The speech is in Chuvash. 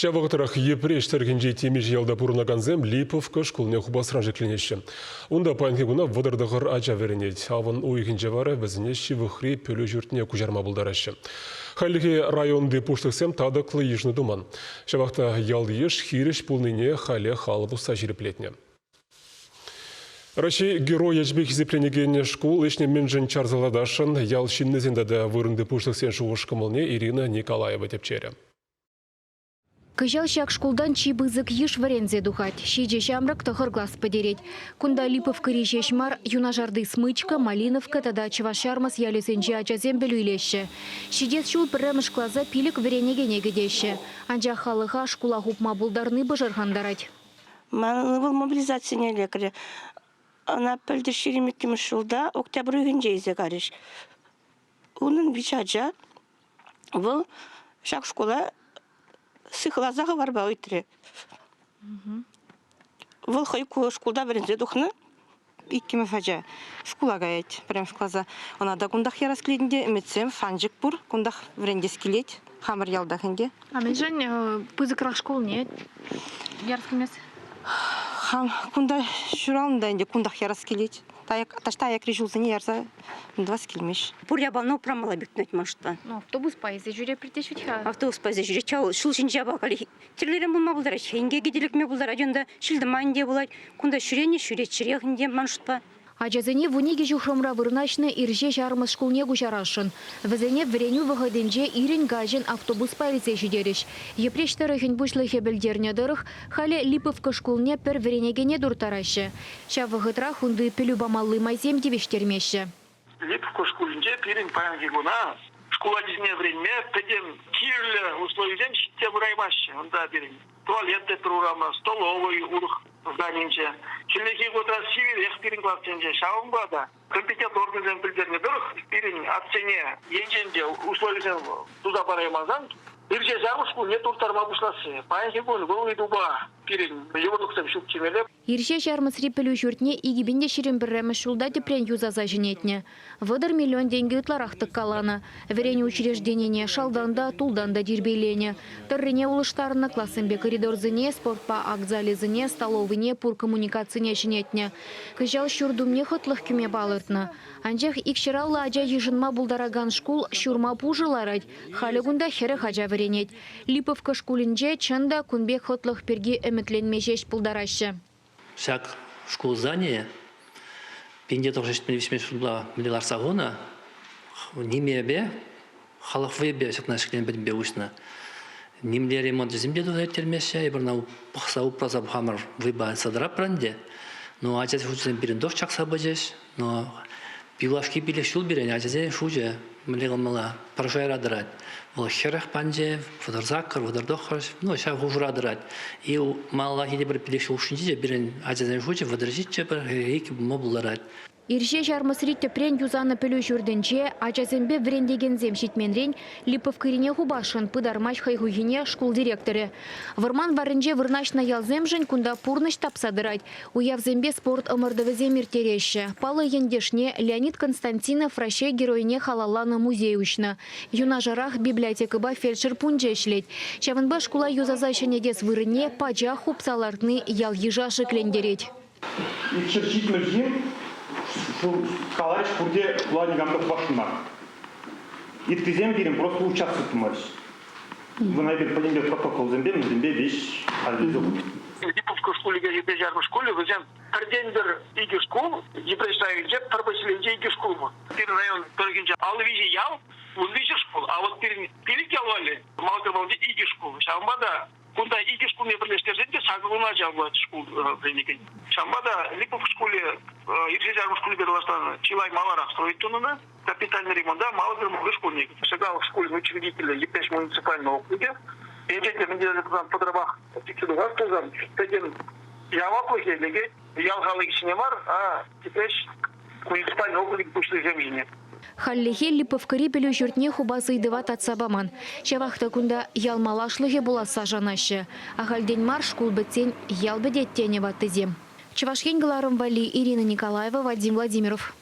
Ҫав вӑхӑтрах Йӗпреҫ тӑрӑхӗнчи темиҫе ялта пурӑнакансем Липовка шкулне хупасран шикленеҫҫӗ. Унта паянхи куна 39 ача вӗренет. Авӑн уйӑхӗнче вара вӗсене ҫывӑхри пӗлӳ ҫуртне куҫарма пултараҫҫӗ. Хальлӗхе районти пуҫлӑхсем татӑклӑ йышӑну туман. Ҫавах та ял-йыш хирӗҫ пулнине халех алӑ пусса ҫирӗплетнӗ. Раҫҫей Герой ячӗпе хисепленекен шкул ӗҫне мӗншӗн чарса лартасшӑн ял ҫыннисен тата вырӑнти пуҫлӑхсен шухӑш-кӑмӑлне Ирина Николаева тӗпчерӗ. Кӑҫал ҫак шкултан чи пысӑк йыш вӗренсе тухать. Ҫичӗ ҫамрӑк тӑхӑр класс пӗтерет. Кунта Липовкӑри ҫеҫ мар, юнашарти Смычка, Малиновка тата Чӑваш Ҫармӑс ялӗсенчи ачасем пӗлӳ илеҫҫӗ. Ҫитес ҫул пӗрремӗш класа пилӗк вӗренекене кӗтеҫҫӗ. Анчах халӑха шкула хупма пултарни пӑшӑрхантарать. Ман ывӑл мобилизацине лекрӗ. Ӑна пӗлтӗр 22-мӗш ҫулта октябрь уйӑхӗнче илсе карӗҫ. Унӑн виҫ ача. Вӑл ҫак шкула сыхласа хӑварма ыйтрӗ. Вӑл хӑй ку шкулта вӗренсе тухнӑ. Иккӗмӗш ача шкула каять пӗрремӗш класа. Ӑна та кунтах ярас килет ӗнтӗ. Ӗмӗтсем, шанчӑк пур. Кунтах вӗрентес килет. Хамӑр ялтах ӗнтӗ. А мӗншӗн пысӑкрах шкулне ярас килмест? Хам кунта ҫуралнӑ та ӗнтӗ, кунтах ярас килет. Таҫта аякри ҫулсене ярса тӑвас килмест. Пур япалана упрамалла пек тунать маншӑнпа. Ну, автобуспа илсе ҫӳреппӗр те ҫут-ха. Автобуспа илсе ҫӳрет. Ҫул ҫинче апа тӗрлӗрен пулма пултарать. Инкеке те лекме пултарать унта. Ҫил-тӑман те пулать. Кунта ҫӳренӗ ҫӳрет-ҫӗрех ӗнтӗ ман шутпа. Ачасене 12 ҫухрӑмра вырнаҫнӑ Ирҫе Ҫармӑс шкулне куҫарасшӑн. Вӗсене вӗренӳ вӑхӑтӗнче ирӗн-каҫӑн автобуспа илсе ҫитерӗҫ. Йӗпреҫ тӑрӑхӗн пуҫлӑхӗ пӗлтернӗ тӑрӑх, халӗ Липовка шкулне пӗр вӗренекене турттараҫҫӗ. Ҫав вӑхӑтрах унти пӗлӳ памалли майсем тивӗҫтермеҫҫӗ. Липовка шкулӗнче пирӗн паянхи куна шкул ачисене вӗренме пӗтӗм кирлӗ условисем ҫитсе пыраймаҫҫӗ. Унта пирӗн туалет те пур урамра, столовӑй урӑх зданинче. Хӗллехи вӑхӑтра сивӗрех пирӗн классенче. Ҫавӑнпа та компетентлӑ органсем пӗлтернӗ тӑрӑх пирӗн атьсене енчен те условисем туса параймасан Ирҫе Ҫармӑс шкулне турттарма пуҫласси. Паянхи кун вӑл ыйтупа пирӗн йывӑрлӑхсем ҫук темелле. Ирҫе Ҫармӑсри пӗлӳ ҫуртне 2021 ҫулта тӗпрен юсаса ҫӗнетнӗ. 30 миллион тенкӗ ытларах тӑккаланӑ. Вӗренӳ учрежденине шалтан та, тултан та тирпейленӗ. Тӑррине улӑштарнӑ, классемпе коридорсене, спортпа акт залӗсене, столовӑйне, пур коммуникацине ҫӗнетнӗ. Кӑҫал ҫурт умне хӑтлӑх кӳме палӑртнӑ. Анчах икҫӗраллӑ ача йышӑнма пултаракан шкул ҫурма пушӑ ларать. Халӗ кунта 40 ача вӗренет. Липовка шкулӗнче, чӑн та, кун пек хӑтлӑх пирки ӗмӗтленме ҫеҫ пултараҫҫӗ. Ҫак шкул зданийӗ 1973 ҫулта мӗнле лартса хунӑ, нимепе, халӑх вӑйӗпе ҫакна ҫӗклем пӗтӗмпе уҫнӑ. Нимле ремончӗсем те туса ирттермеҫҫӗ, эпир ӑна пӑхса упраса хамӑр вӑйпа сӑтӑратпӑр ӗнтӗ. Но ачасен шучӗсем пирӗн тӑрӑх чакса пычӗҫ. Но юлашки пилӗк ҫул пирӗн ачасен шучӗ мӗнле калмалла, пӗр шайра тӑрать. Вӑл 40 панче, 38, 39, ну ҫав хушӑра тӑрать. И малаллахи тепӗр пилӗк ҫул хушшинче те пирӗн ачасен шучӗ 37 пӗр 42 пулма пултарать. Ирҫе Ҫармӑсри тӗпрен юсанӑ пӗлӳ ҫуртӗнче ачасемпе вӗрентекенсем ҫитменрен Липовкӑрине хупасшӑн, пытармасть хӑй хуйхине шкул директорӗ. Вӑрман варринче вырнаҫнӑ ялсемшӗн кунта пурнӑҫ тапса тӑрать. Уявсемпе спорт ӑмӑртӑвӗсем ирттереҫҫӗ. Паллӑ ентешне Леонид Константинов Раҫҫей Геройне халалланӑ музей уҫнӑ. Юнашарах библиотекӑпа фельдшер пункчӗ ӗҫлет. Ҫавӑнпа шкула юсаса ҫӗнетес вырӑнне пачах хупса лартни ял-йыша шиклентерет. 270 ҫын каларӗҫ пурте шкула никам та хупасшӑн мар. Ыттисем пирӗн просто участвовать тумарӗҫ. Вӑна эпир пӗтӗмпе протоколсемпе, мӗнсемпе веҫ хатӗрлесе хунӑ. Липовка шкулӗпе Йӗпреҫ армӗш шкулӗ вӗсем пӗртен-пӗр икӗ шкул, Йӗпреҫ районӗнче пӗр поселенинче икӗ шкул пур. Пирӗн район тӑрӑхӗнче 53 ял, 13 шкул, а вот пирӗн пилӗк ял валли Малкӑрвалти икӗ шкул. Ҫавӑнпа та кунта икӗ шкулне пӗрлештерсен те сакӑр кун ача пулать шкул вӗренекен. Ҫавӑнпа та Липовка шкулӗ Ирҫе Ҫармӑш шкулӗпе танлаштарсан чылай маларах строить тунӑ. Капитальный ремонта Малый шкулне Шегалов шкулӗн учредителӗ Йӗпреҫ муниципальный округӗ. Енчен те мӗн пулсан пӑтӑрмах сиксе тухас пулсан пӗтӗм яваплӑхӗ лекет ял халӑхӗ ҫине мар, а Йӗпреҫ муниципальный округӗн пуҫлӑхӗсем ҫине. Хальлӗхе Липовкӑри пӗлӳ ҫуртне хупас ыйтӑва татса паман. Ҫавах та кунта ял малашлӑхӗ пуласса шанаҫҫӗ. Ахальтен мар шкул пӗтсен ял пӗтет тенӗ ваттисем. Чӑваш Ен кӑларӑм валли Ирина Николаева, Вадим Владимиров.